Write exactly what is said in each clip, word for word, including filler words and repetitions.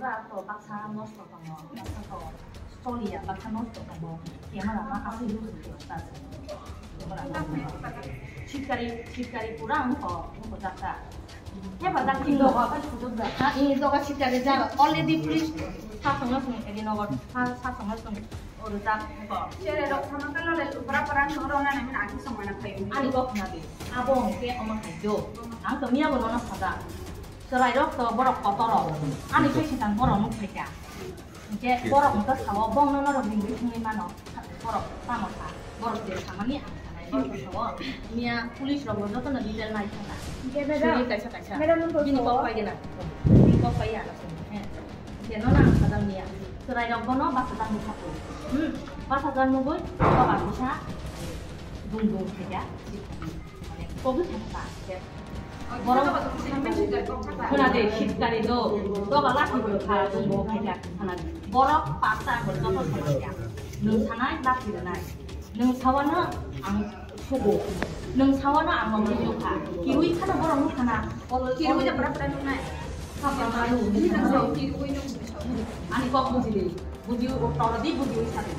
Pura to baksa nosto tongo, baksa to stoliya, baksa nosto tongo. Camera ma asli lusu ke ta. Camera ma. Sitkari, sitkari pura ang ko, ang ko jakta. He ba dak king doga ka sujuk da. Ha, ini doga sitkari jaga. Already police sa songna song edi nogo. Sa, sa songna song. Oro jak ko. Chere rok sama ka lole pura pura ang rona na min agi songma na khayo. Ani kok na di. Abo ang ke ama khayo. Ang to miya bo nono sada. Chwrairok to borok kotorrok. Ani khe swkang borok nuk phaikha. Hinkhe borok wngkha sao, bongno norok ringwi thwngwi mano. Borok tamo sa, borok je samani ang sanai, borok sao. Miya police rok bo jotono detail nai thangna. Hinkhe madam, suri kaisa kaisa. Madam, nung to sao? Bini kok pai gana. Bini kok pai ya, he. Hinkhe nono ang sajak miya. Chwrairok bono bachajak nukha. Hmm, bachajak nugwi, boba kisa dung dung khaikha. Kogi thangkha, borok khuna de, sitkari do, doga lathi bo kha, bo khaikha, khuna de. Borok pasta bo joto sama kha. Nwng sanai lathi rwnai. Nwng sawano ang sugo. Nwng sawano ang mangwi nukha. Kirwi khana borok nukhana. Kirwi da pura pura nuknai. Pura pura nuknai. Kirwi nuknai. Ani kok buji de. Buji o toro di buji o sari.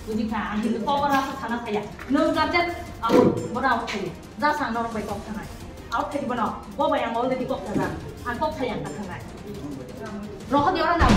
Buji kha, ang hinwi kok ora sana saya. Nwng gajat, abo bora o khayo. Jasang norok bai kok thanai. Out khe bono, bo bai ang already kok thanai. Ang kok thai ang thanai. Rohot yora na.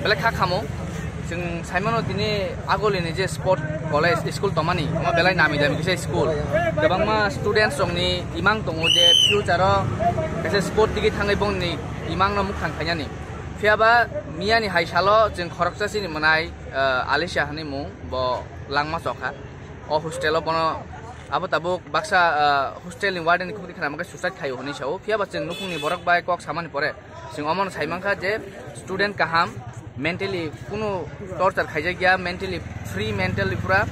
Belai kha khamo. Chwng saimano tini agolini je sport college school tongmani, omo belai nami dami kisa school. Kwbangma students rokni imang tongo je future o kaisa sport digi thangwi bongni imangno mukhang khainani. Phiyaba miyani hai salo chwng khoroksa chini mwnai, ah, Alisha hwnwi mung, bo langma chokha. O hostel o bono abo tabuk baksa, ah, hostel ni warden ni khukti khna mangkhe suicide khaio hwnwi sao. Phiyaba chwng nukhungni borok bai kok samani pore chwng omono sai mankha je student kaham, mentally kunu torture khaijakya, mentally free, mentally pura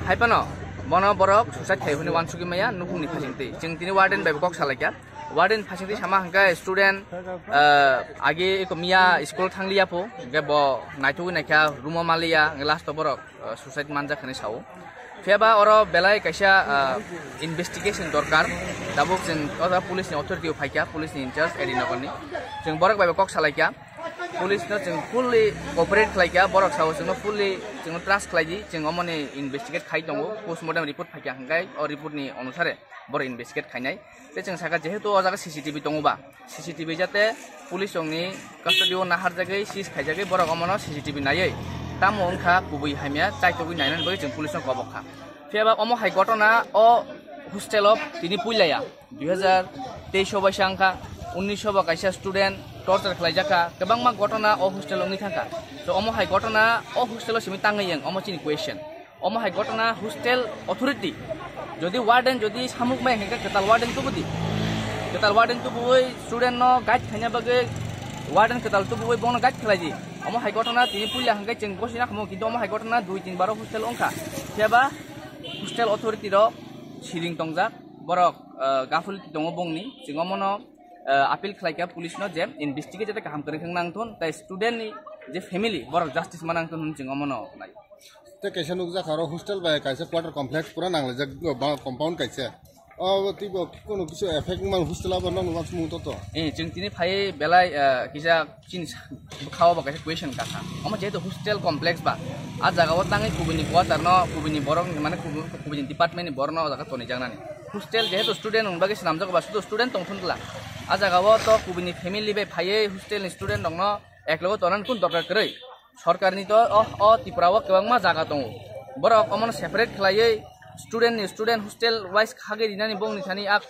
hai phano bono borok suicide khai hwnwi uansugwi maya nukhungni phasingtwi. Chwng tini warden bai bo kok salaikha. Warden phasingtwi sama hwnkhe student, ah, agi eko miya school thangliya pho, hwnkhe bo naithogwi naikha, room o maliya, hwnkhe last o borok, ah, suicide manjak hwnwi sao. Phiyaba oro belai kaisa, ah, investigation dorkar. Tabuk chwng o jaga police ni authority o phaikha, police ni in charge A D Nagar ni. Chwng borok bai bo kok salaikha. Police no chwng fully cooperate khlaikha, borok sao chwngno fully chwngno trust khlaidi, chwng omoni investigate khai tongo, postmortem report phaikha hwnkhe o report ni onusare borok investigate khainai. Tei chwng sakha, jehetu o jaga C C T V tongo ba, C C T V jate police rokni custody o naharjagwi seize khaijagwi borok omono C C T V naiwi tamo wngkha kubui hamya chaitugwi nainani bagwi chwng police no kobok kha. Phiyaba omo hai gotona o hostel o tini puilaya dui hajar teis o baisa wngkha, unnish o bo kaisa student torture khlaijak kha, kwbangma gotona o hostel wngwi thangkha. To omo hai gotona o hostel o simi tangwi yang, omo chini question. Omo hai gotona hostel authority, jodi warden jodi samuk maya hwnkhe kwtal warden tubudi. Kwtal warden tubuwi student no guide khaina bagwi warden kwtal tubuwi bono guide khlaidi. Omo hai gotona tini puila hwnkhe chwng gosina khamu, kintu omo hai gotona dui tin bar o hostel wngkha. Phiyaba hostel authority rok siring tongjak, borok, ah, gaful tongo bongni, chwng omono, ah, appeal khlaikha police no je investigate jate kaham kwrwng khe nangthun, tai student ni je family borok justice manangthun hwnwi chwng omono nai. Tei kaisa nukjakha aro hostel bai kaisa quarter complex pura nanglaijak, ba compound kaisa. O tei bo kunu kisa effect man hostel abo nokni uansukmung to to. Eh, chwng tini phai belai, ah, kisa chini sa-, bwkha o bo kaisa question kakha. Omo jehetu hostel complex ba, a jaga o tangwi kubuni quarter no, kubuni borok ni, mane kubu-, kubuni department ni borok no o jaga tonijak nani. Hostel jehetu student rok ni bagwi swnamjak ba, sudu student tongthun twla. A jaga o to kubuni family bai phaiwi hostel ni student rok no eklogo tonani kun dorkar kwrwi. Sorkar ni to o, o Tripura o kwbangma jaga tongo. Borok omono separate khlaiwi student ni student hostel wise khagwi rinani bongni thani a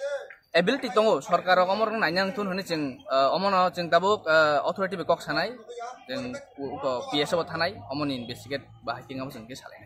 ability tongo, sorkar rok omo rok naina nang thun hwnwi chwng, ah, omono chwng tabuk, ah, authority bai kok sanai, chwng u-, uko P S O bo thanai, omoni investigate bahai khe abo chwng khe salai.